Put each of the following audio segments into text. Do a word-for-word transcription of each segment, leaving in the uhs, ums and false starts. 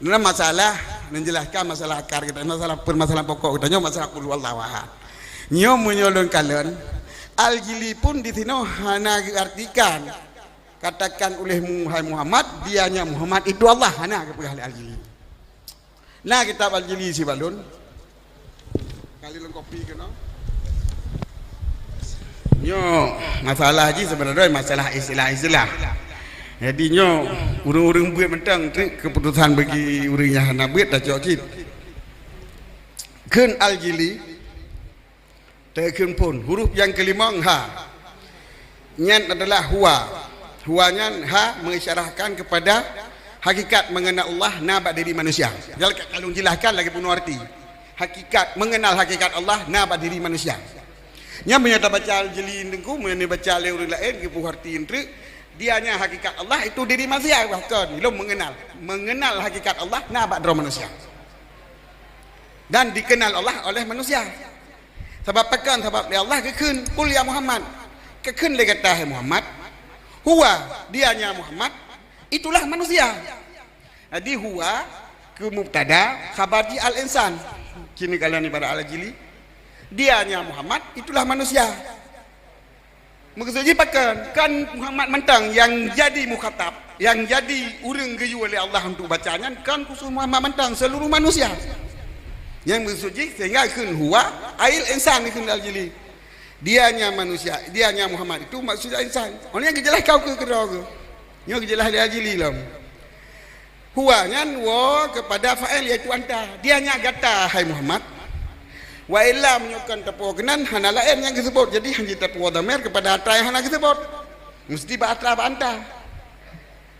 Dalam masalah menjelaskan masalah akar kita, masalah permasalahan pokok kita nyoe masalah qul huwallahu ahad. Nyoe meunyoe lôn kalon, Al-Jili pun di sinoe hana geuartikan, katakan oleh mu-, hai Muhammad, dianya Muhammad itu Allah, hana geupeugah lé Al-Jili. Na kitab Al-Jili sibalon. Kali lengkopi keunoe. Nyoe masalah jih sebenarnya masalah istilah-istilah. Jadi nyoe ureuëng-ureuëng buet mantong treuk keputusan bagi ureuëng nyang hana buet tacok cit. Kheun Al-Jili, takheun phon, huruf nyang kelimong ha. Nyan adalah huwa. Huwa nyan ha mengisyarahkan kepada hakikat mengenal Allah na bak diri manusia. Jadi ka lôn jelaskan lagée bunoe arti. Hakikat, mengenal hakikat Allah na bak diri manusia. Nyan meunyoe tabaca Al-Jili teungku, meunyoe baca lé ureuëng laén geupeuhah arti treuk, dianya hakikat Allah itu diri manusia bahkan ilom mengenal. Mengenal hakikat Allah na bak droe manusia. Dan dikenal Allah oleh manusia. Sabab pakon? Sabab lé Allah geukheun, "Qul ya Muhammad." Geukheun lé gata hai Muhammad. Huwa, dianya Muhammad, itulah manusia. Jadi huwa keu mubtada, khabar jih al-insan. Kini kalian ibarat Al-Jili. Dianya Muhammad, itulah manusia. Maksud jih pakon? Kan Muhammad mantong nyang jadi mukhatab, nyang jadi ureuëng geuyue lé Allah untuk baca nyan, kan khusus Muhammad mantong, seluruh manusia. Nyang maksud jih sehingga kheun huwa ail insan kheun Al-Jili. Dianya manusia, dianya Muhammad itu maksudnya insan. Orang yang geujeulaih kau ke keudroe ke? Nyoe geujeulaih lé Al-Jili lom. Huwa nyan woe kepada fa'il, yaitu anta. Dianya gata, hai Muhammad. Wa illa, meunyoe kon tapuwoe keunan, hana laén nyang geuseubut. Jadi, hana tapuwoe dhamir kepada atra nyang hana geuseubut. Mesti bak atra, bak anta.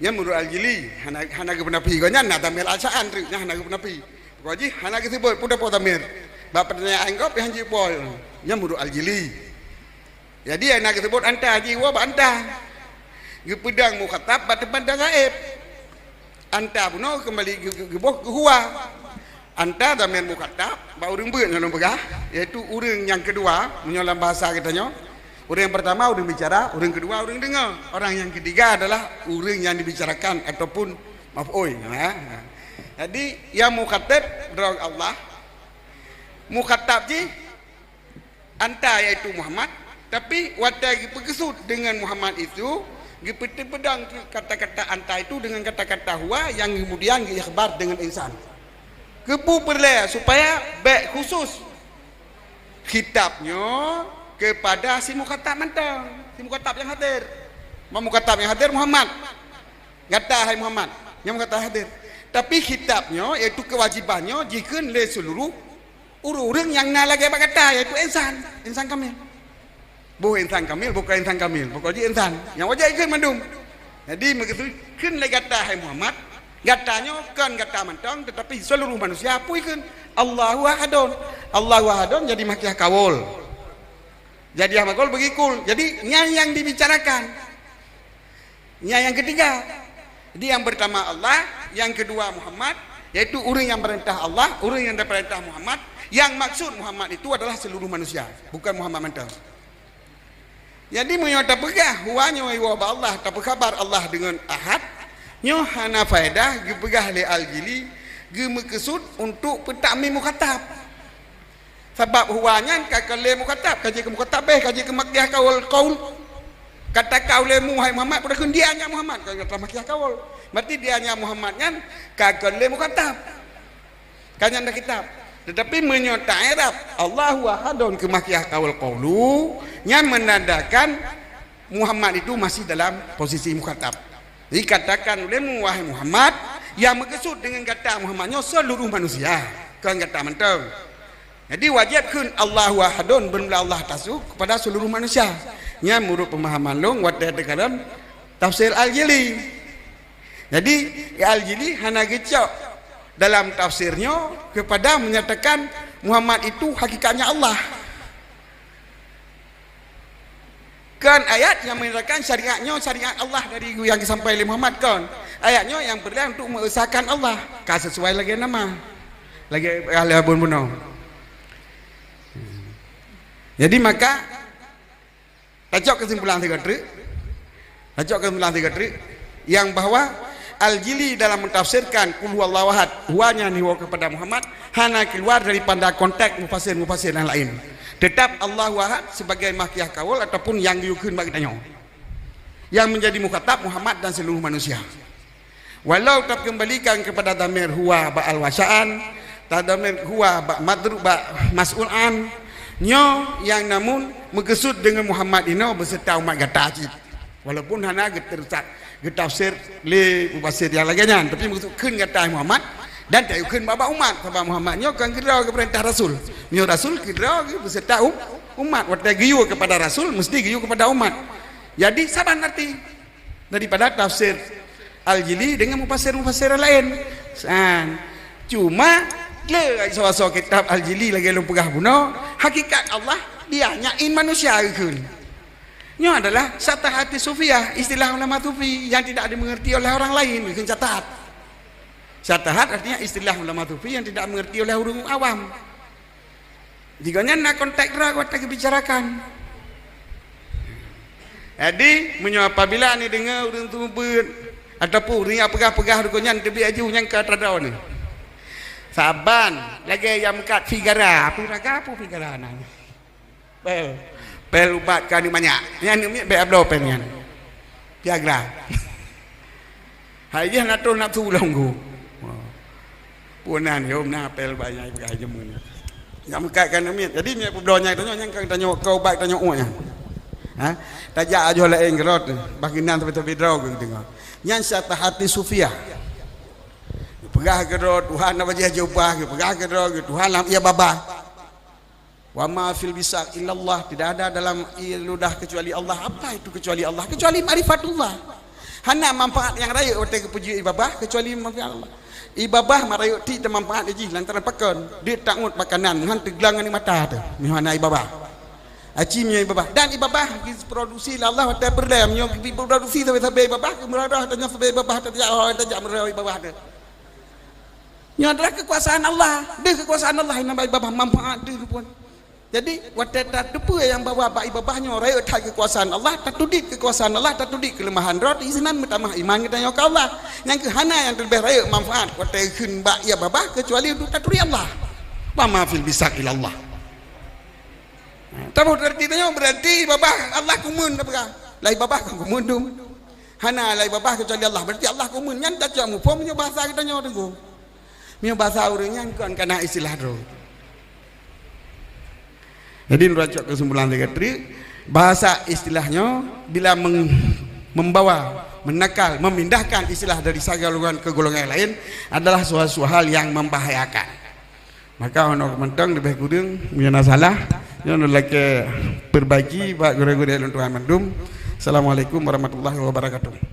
Nyan meunurot Al-Jili, hana, hana geupeunafi. Gobnyan na dhamir al-sya'an treuk, nyan hana geupeunafi. Pokok jih hana geuseubut, peue tapuwoe dhamir. Bak peutanyaan gob, hana jipuwoe. Nyan meunurot Al-Jili. Jadi, hana geuseubut anta, jiwoe bak anta. Geupeudong mukhatab bak teumpat nyang gaéb. Anta bunoe keumbali geu-, geu-, geuboh keu huwa. Anta dhamir mukhatab bak ureuëng beuet ngon peugah, yaitu ureuëng nyang keudua, meunyoe lam bahasa geutanyoe. Ureuëng nyang peurtama ureuëng bicara, ureuëng keudua ureuëng deungoe. Orang yang ketiga adalah ureuëng yang dibicarakan ataupun maf'ul, ya. Jadi, yang mukhatab droe Allah. Mukhatab jih anta, yaitu Muhammad, tapi watée geupeukeusut dengan Muhammad itu, geupeuteupedang kata-kata anta itu dengan kata-kata huwa yang kemudian geuikhbar dengan insan. Keupeue peureulée supaya bék khusus khitab nyoe kepada si mukhatab mantong, si mukhatab nyang hadir. Ma mukhatab nyang hadir Muhammad. Gata, hai Muhammad, nyang mukhatab hadir. Tapi khitab nyoe, yaitu kewajiban nyoe, jikheun lé seluruh ureuëng-ureuëng nyang na lagée bak gata, yaitu insan, insan kamil. Boh insan kamil, bukan insan kamil, pokok jih insan. Nyang wajéb ikheun mandum. Jadi, meukeusud kheun lé gata, hai Muhammad, gata nyoe kon gata mantong, tetapi seluruh manusia pun ikheun, Allahu ahadun. Allahu ahadun jadi makiah kaul. Jadi, ah, makul bagi kul. Jadi, nyan yang dibicarakan. Nyan yang ketiga. Jadi, yang pertama Allah, yang kedua Muhammad, yaitu ureuëng yang perintah Allah, ureuëng yang diperintah Muhammad. Yang maksud Muhammad itu adalah seluruh manusia, bukan Muhammad mantong. Jadi, meunyoe tapeugah, huwa nyoe iwoe bak Allah, tapeukabar Allah deungon ahad, nyoe hana faedah geupeugah lé Al-Jili, geumeukeusud untuk peutakmim mukhatab. Sabab huwa nyan ka kon lé mukhatab, ka jeuet keu mukhatab béh, ka jeuet keu makiah kaul qaul. Kata kaul lé mu, hai Muhammad, padahai dia nyan Muhammad, ka teuma makiah kaul. Berarti dia nyan Muhammad nyan ka kon lé mukhatab. Ka nyan dah kitab. Tetapi meunyoe ta-i'rab, Allahu ahadun keu makiah kaul qaulu, nyan menandakan Muhammad itu masih dalam posisi mukhatab. Dikatakan oleh mu, wahai Muhammad, yang meukeusud dengan gata Muhammad nyoe seluruh manusia, kon gata mantong. Jadi, wajéb kheun Allahu ahadun, beuna Allah tasu kepada seluruh manusia. Nyan meunurot pemahaman lôn watée teukalon tafsir Al-Jili. Jadi, Al-Jili hana geucok dalam tafsir nyoe kepada menyatakan Muhammad itu hakikatnya Allah. Kan ayat yang menyatakan syariat nyoe syariat Allah dari yang disampaikan oleh Muhammad, kan? Ayat nyoe yang peureulée untuk mengesahkan Allah. Ka sesuai lagée nama. Lagée ahli abon bunoe. Jadi maka, tacok kesimpulan sigoe treuk. Tacok kesimpulan sigoe treuk. Yang bahwa Al-Jili dalam mentafsirkan Qul huwallahu ahad, huwa nyan dibawa kepada Muhammad, hana keluar daripada konteks mufasir-mufasir yang lain. Tetap Allahu Ahad sebagai makkiyah kaul ataupun nyang geuyue kheun bak geutanyoe. Yang menjadi mukhatab Muhammad dan seluruh manusia. Walau takeumbalikan kepada dhamir huwa bak al-wasaan, tadhamir huwa bak madrub bak mas'ul an, nyoe nyang namun meukeusut deungon Muhammad inoe beserta umat gata cit. Walaupun hana geuteurusat geutafsir lé mufasir nyang lagée nyan, tapi meukeusut kheun gata Muhammad dan tayue kheun bak-bak umat, sabab Muhammad nyoe kan keudroe geupeurintah rasul. Nyoe rasul keudroe geuh beserta um-, umat. Watée geuyue kepada rasul, mesti geuyue kepada umat. Jadi, saban arti daripada tafsir Al-Jili dengan mufasir-mufasir lain. San. Cuma, le soe-soe kitab Al-Jili lagée lôn peugah bunoe, hakikat Allah dia nyain manusia geukheun. Nyoe adalah syatahat sufiyah, istilah ulama sufi yang tidak dimengerti oleh orang lain, geukheun syatahat. Syatahat artinya istilah ulama sufi yang tidak mengerti oleh ureuëng awam. Di gobnyan na konteks droe watée geubicarakan. Jadi, meunyoe apabila neudeungoe ureuëng seumeubeuet ataupun ureuëng nyang peugah-peugah rugoe nyan teubiet aju nyang ka tadroe nyoe. Saban lagée nyang meukat figara, peue raga peue figara na. Pel. Pel ubat keu aneuk manyak. Nyan aneuk miet bèk bloe pel nyan. Viagra. Hai jih na troh nafsu lom geuh. Peue nan, yom na pel ubat nyang peugah jeumeu nyan. Nyang meukat keu aneuk miet. Jadi miet peubloe nyang tanyoe nyang ka tanyoe keu ubat tanyoe uek nyan. Ha? Tajak ajoh laén keudroe, bah keunan sabe-sabe droe geuh deungoe. Nyan syatahat sufiyah. Peugah keudroe Tuhan na bajèe jubah, peugah keudroe Tuhan lam ie babah. Wa ma fil bisaq illallah, tidak ada dalam ie ludah kecuali Allah. Apa itu kecuali Allah? Kecuali ma'rifatullah. Hana manfaat nyang rayeuk watèe geupeujiek ie babah kecuali manfaat Allah. Ie babah meurayeuk tiep teumanfaat jih lantaran pakon? Deuek tangut makanan, meuhan teuglang aneuk mata teuh, meuhan na ie babah. Aci meunyoe ie babah. Dan ie babah geuproduksi lé Allah watèe peureulèe, meunyoe geuproduksi sabe-sabe ie babah, meuraroh tanyoe sabe ie babah, tajak meuraroh ie babah teuh. Nyoe adalah kekuasaan Allah. Deuh kekuasaan Allah nyang babah manfaat deuh pun. Jadi, watèe tateupeue nyang babah bak ie babah nyoe rayeuk that kekuasaan Allah, tatudit kekuasaan Allah, tatudit keuleumahan droe, di sinan meutamah iman geutanyoe keu Allah. Nyang keuh hana nyang teuleubèh rayeuk manfaat watèe kheun bak ie babah keucuali untuk taturi Allah. Wa ma fil bisaq illallah. Taboh arti tanyoe, berarti ie babah Allah kumeun tapeugah. Lah ie babah kon kumeun dum. Hana lah ie babah keucuali Allah. Berarti Allah kumeun. Nyan tacok muphom meunyoe bahasa geutanyoe teungku. Meunyoe bahasa ureueng nyan kon kana istilah droe. Jadi, lôn cok kesimpulan lagèe treuk, bahasa istilah nyoe bila meng-, membawa, menakal, memindahkan istilah dari satu golongan ke golongan lain adalah suatu hal yang membahayakan. Maka, hana mantong leubeh kureueng, meunyoe na salah, nyoe lôn lakèe perbaiki bak gurèe-gurèe lôn tuan mandum. Assalamualaikum warahmatullahi wabarakatuh.